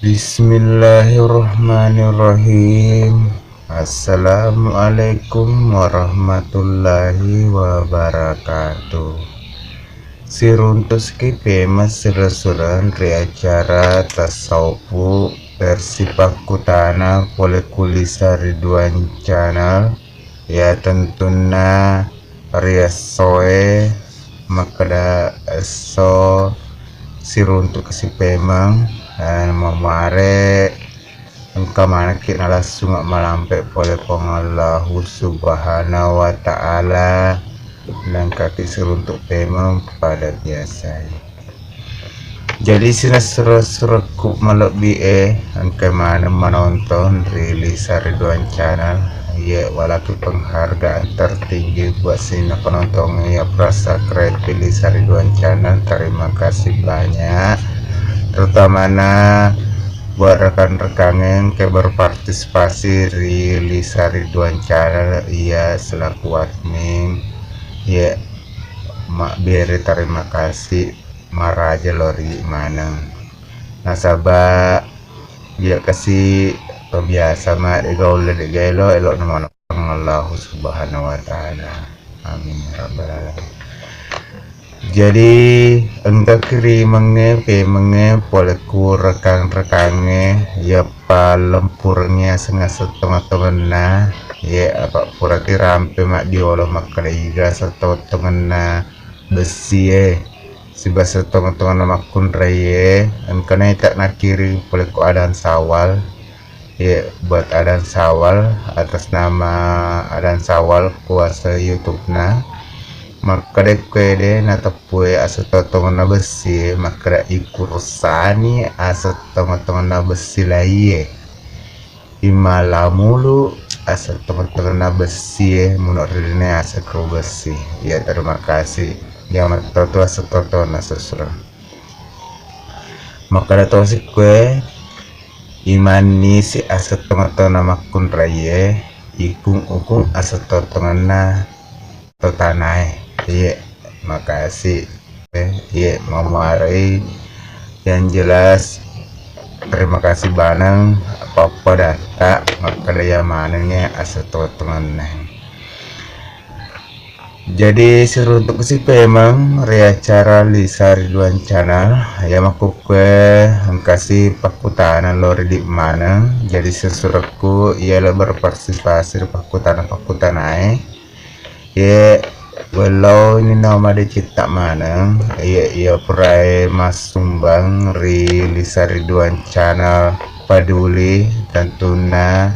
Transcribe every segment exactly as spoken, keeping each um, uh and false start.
Bismillahirrahmanirrahim. Assalamualaikum warahmatullahi wabarakatuh. Siruntuski pemeng sura-surang ri acara tasawufu versi pakkutana pole ku Lisa Ridwan Channel. Ya, tentunna ri essoe makkeda esso siruntuksi pemeng, eh, mamare engka manekki nalassunga malampe pole Puang Allahu Subhanahu wa Ta'ala, nengkaki siruntuk pemeng pada biasae. Jadi, sining sura-surekku malebbi e, engka maneng manontong ri Lisa Ridwan Channel. Iye, walaki penghargaan tertinggi buat sining penontongnge yang pura subscribe Lisa Ridwan Channel. Terima kasih banyak. Terutamana buat rekan-rekangnge yang berpartisipasi ri Lisa Ridwan Channel, iya selaku admin. Iye, mabbere terima kasih maraja lao ri maneng. Nasaba iya kasi to biasa ma de gaul de gaelo, elo'na maneng Allahu Subhanahu wa Ta'ala. Amin ya rabbal alamin. Jadi, engka kirimengnge, pemengnge, pole ku rekan-rekangnge, iya pallempurengnge aseng-aseng tonga-tongenna, iye, apa puraki rampe maddiolo makkeda iga aseng tonga-tongenna bessie, sibawa tonga-tongenna makkunraie, engkana ita nakiring pole ku Adang Sawal. Iye, buat Adang Sawal, atas nama Adang Sawal kuasa YouTube-na. Makkeda kuede nateppue aseng tonga-tongenna bessie, makkeda ikursani aseng tonga-tongenna bessi laie. Imala mulu aseng tonga-tongenna bessie, muno rilene aseng ro bessi. Iya, terima kasih. Iya, mattoto aseng tonga-tongenna sesro. Makkeda tosi kue, imannisi aseng tonga-tongenna makkunraie, ikung-ukung aseng tonga-tongenna to tanae. Iye, makasih. Eh, iye, mamarai. Yang jelas, terima kasih baneng, apa-apa data, makkeda iya manengnge aseng tonga-tongenna. Jadi, siruntuk si pemeng ri acara Lisa Ridwan Channel, iya makkukkue engkasi pakkutana lao ri di maneng. Jadi, sesurekku iya lo berpartisipasi ri pakkutana-pakkutanae. Ye, wellau ni nama de citta maneng, ye, iya purae massumbang ri Lisa Ridwan Channel Peduli, tentunna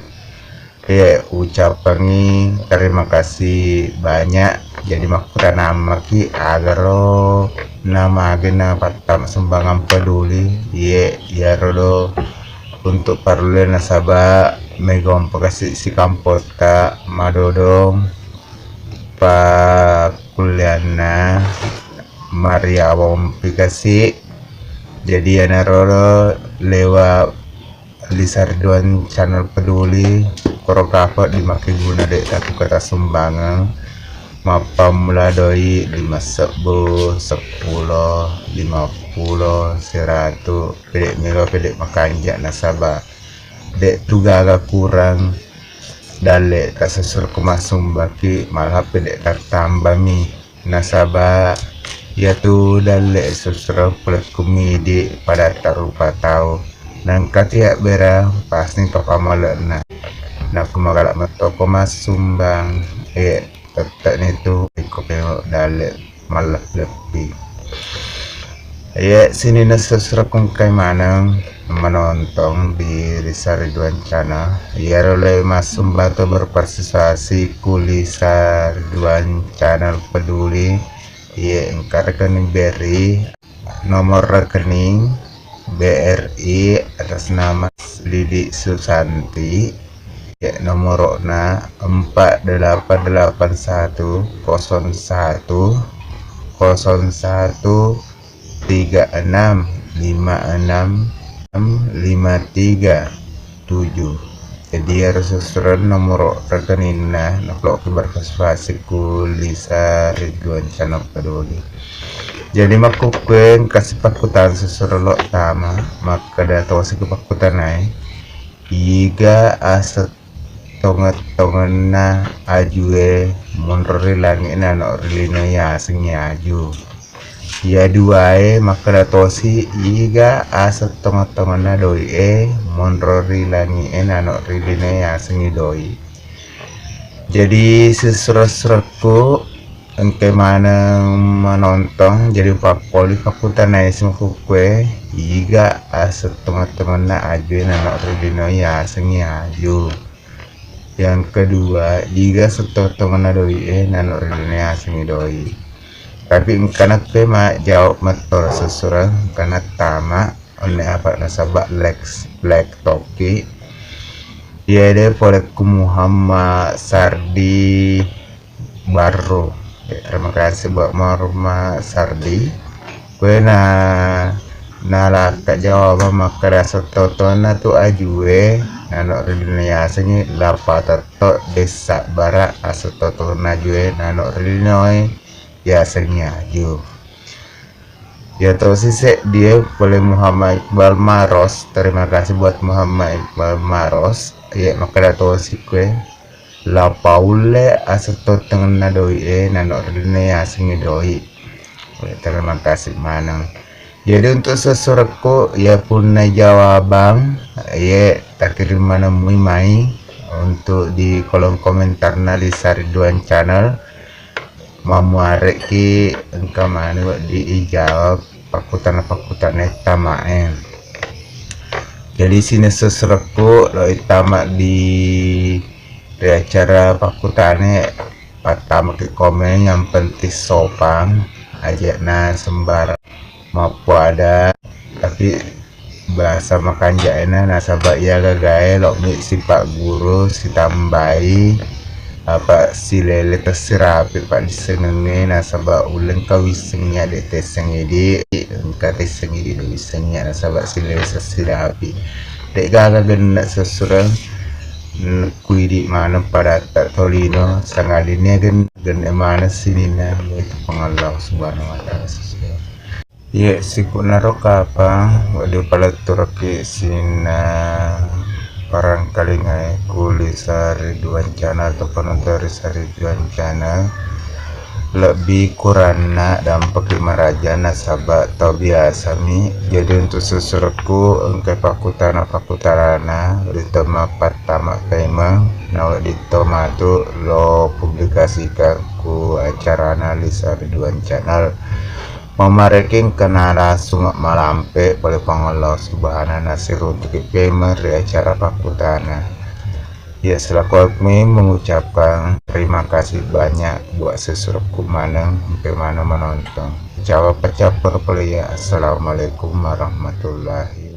Iye, ucappangngi terima kasih banyak. Jadi, makkutanammaki agaro namagena pattama sumbangan peduli. Iye, iyaro do untuk parellu nasaba mega umpakasi sikampotta madodong pakkullianna mariawa umpikasi. Jadi, iyanaro lewat Lisa Ridwan Channel Peduli, koro kape di makkeguna de' tatuka tasumbangeng, mappammula doi lima sebbu, seppulo, lima pulo, siratu, pede' mega pede' makanja' nasaba de' tu gaga kurang dalle' tasessuro ko massumbaki, malah pede' tattambami. Nasaba iyatu dalle' susuro pole kumidi padatta rupa tau. Nangka tiabbera pasti papamale'na. Nakko magala' mettoko massumbang, e, tette'ni tu iko peo dalle' malleppi-leppi. Iye, sininna susuro kungkai maneng manontong di Lisa Ridwan Channel. Iyaro le massumbang to berpartisipasi ku Lisa Ridwan Channel Peduli. Iye, engka rekening B R I, nomor rekening B R I atas nama Lili Susanti. Iye, nomoro'na empat delapan delapan satu kosong satu kosong satu tiga enam lima enam lima tiga tujuh. Jadi ero susureng nomoro rekeninna, naupload ki berfasi-fasi ku Lisa Ridwan Channel Padoli. Jadi makkukkue engka si pakkutana susureng lo tama, makkeda tosi ku pakkutanae, iga asettonget-tongenna ajue monro ri langi'na no ri linoe yasengngi aju. Iya duae makkeda tosi, iga asettonget-tongenna doi'e monro ri langi'e nano ri linoe yasengngi doi. Jadi susureng-susurekku engka maneng manontong, jadi pappoli pakkutanae si makkukkue, iga asettonget-tongenna ajue nano ri linoe yasengngi aju. Yang kedua, iga settonget-tongenna doi'e nano ri linoe yasengngi doi. Tapi engkana pe majawab mattoro susureng, engkana tama, onne apa nasaba Lex Black Toki. Iya de pole ku Muhammad Sardi Barro. Ya, terima kasih buat Muhammad Sardi. Kue na nalakka jawabang makkeda asettonget-tongenna tu ajue nano ri linoe yasengngi La Patetto Dessa Bara asettonget-tongenna ajue nano ri linoe yasengngi aju. Ya tosi seddie pole Muhammad Iqbal Maros. Terima kasih buat Muhammad Iqbal Maros. Iya makkeda tosi kue. La paulle asettonget-tongenna doi'e nano ri linoe yasengngi doi. Terima kasih maneng. Jadi untuk susurekku, ya punna jawabang, ye takirim maneng mui mai untuk di kolom komentarna Lisa Ridwan Channel. Mammuarekki engka maneng wedding ijawab pakkutana-pakkutana tamae. Jadi sining susurekku lo ittama di ri acara pakkutane, pattamaki komen yang penting sopan, aja na sembarang mappuada, tapi bahasa makanja'ena nasaba iya gagae lo'mi sipagguru sitambai apa silele tessirapi paddissengengnge nasaba uleng ka wissengngi de tesseng idi, engka tesseng idi de wissengngi nasaba silele sessirapi. De'gaga genne' sessureng kuidi maneng padatta tolino sangadinna genne' maneng sininna itu Puang Allah Subhanahu wa Ta'ala sessureng. Iye, sikunnaro kapang wedding paletturekki sininna parangkalingae ku Lisa Ridwan Channel atau penonton Lisa Ridwan Channel. Lebbi kuranna dampekki maraja nasaba tau biasami. Jadi untuk susurekku engka pakkutana-pakkutanana wedding to mappattama paimeng na wedding to matu lo publikasikan ku acarana Lisa Ridwan Channel. Mamarekeng kena langsung malampe pole Puang Allah Subhanahu nasiruntuki pemeng ri acara pakkutana. Ya, selaku admin mengucapkan terima kasih banyak buat sesuruhku maneng, empe maneng menonton. Jawab pecah pole ya. Assalamualaikum warahmatullahi